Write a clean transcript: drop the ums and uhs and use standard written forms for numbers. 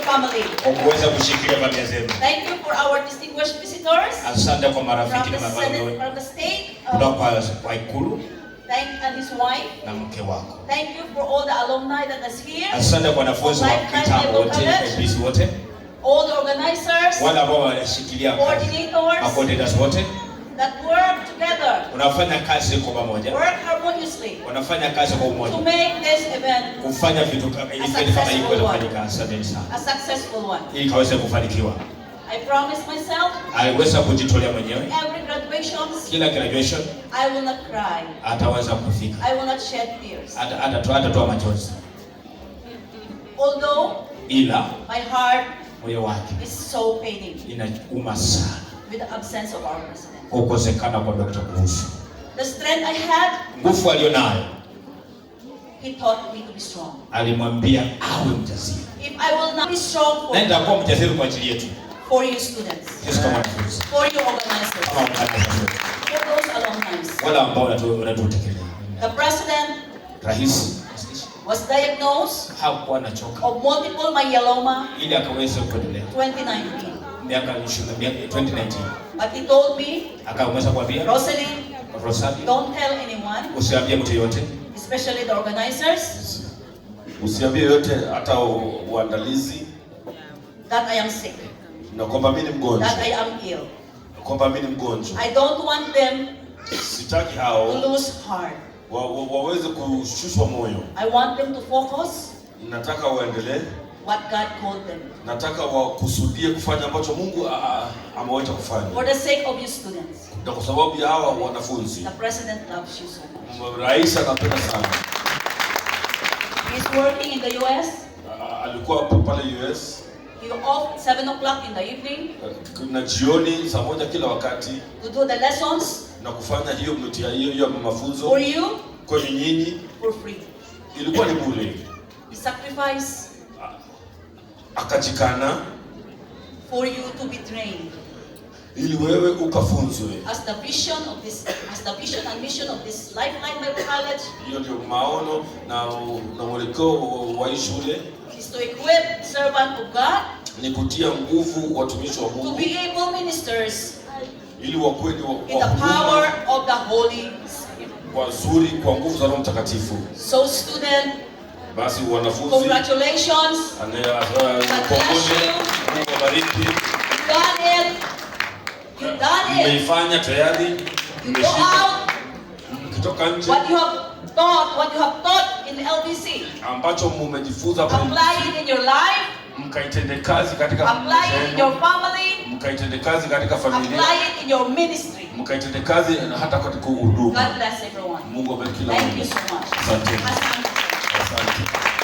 family. Kwa kuweza kushikilia familia zenu. Thank you for our distinguished visitors Asante kwa marafiki from na the mabalozi Senate, from the state, kutoka kwa Ikulu thank and his wife. Na mke wako. Thank you for all the alumni that is here, Asante kwa wanafunzi wa kitambo wote, LBC wote, all the organizers, wale ambao wanashikilia kazi, coordinators macoordinators wote, that work together, wanafanya kazi kwa pamoja, work harmoniously wanafanya kazi kwa to umoja, make this event kufanya vitu event kama hii kuweza kufanyika. Asanteni sana, a successful one. Ili kaweze kufanikiwa. I promise myself, Aliweza kujitolea mwenyewe, every graduations, kila graduation I will not cry. Ataweza kufika, I will not shed tears. Hatatoa machozi, Although ila my heart moyo wake is so paining inauma sana with the absence of our president. Kukosekana kwa Dr. Kuhusu. The strength I had, Nguvu alionayo he taught me to be strong. Alimwambia awe mjasiri, If I will not be strong na nitakuwa mjasiri kwa ajili yetu for you students, sisi kama wanafunzi, for you organizers, kama organizers, for those alumni. Wale ambao wanatutekelea. The president Rais was diagnosed hakuwa anachoka of multiple myeloma ili akaweze kuendelea 2019. Miaka 20, miaka 2019, But he told me, akaweza kuambia "Rosalie, Rosalie, don't tell anyone, usiambie mtu yoyote, especially the organizers, Usiambie yote hata uandalizi that I am sick, na kwamba mimi ni mgonjwa, that I am ill. Kwamba mimi ni mgonjwa. I don't want them Sitaki to hao lose heart. Waweze kushushwa moyo. I want them to focus Nataka waendelee, what God called them nataka wakusudie kufanya ambacho Mungu amewaita kufanya, for the sake of you students." na kwa sababu ya hawa wanafunzi. The president loves you so much. Rais anapenda sana. He's working in the US. Alikuwa hapo pale US He off 7 o'clock in the evening na jioni saa 1 kila wakati to do the lessons na kufanya hiyo mtihani hiyo mafunzo for you kwenye nyinyi, for free. Ilikuwa ni bure. He sacrificed Akajikana for you to be trained ili wewe ukafunzwe. As the vision and mission of this Lifeline Bible College Hiyo ndio maono na mwelekeo wa hii shule is to equip servant of God ni kutia nguvu watumishi wa to Mungu be able ministers ili wakuwe ni in the wa huduma power of the Holy Spirit. Wazuri kwa nguvu za Roho Mtakatifu. So student, Basi wanafunzi, congratulations. Kongole, Mungu awabariki. You got it. You done it. Mmeifanya tayari, You go mmeshinda. out. Mkitoka nje, What you have taught, what you have taught in LBC, ambacho mumejifunza hapo, apply it in your life, mkaitende kazi katika apply maisha it in your yenu, family, mkaitende kazi katika familia, apply it in your ministry. Mkaitende kazi na hata katika huduma. God bless everyone. Mungu abariki kila Thank you mmoja. so much. Asante. Asante. Asante.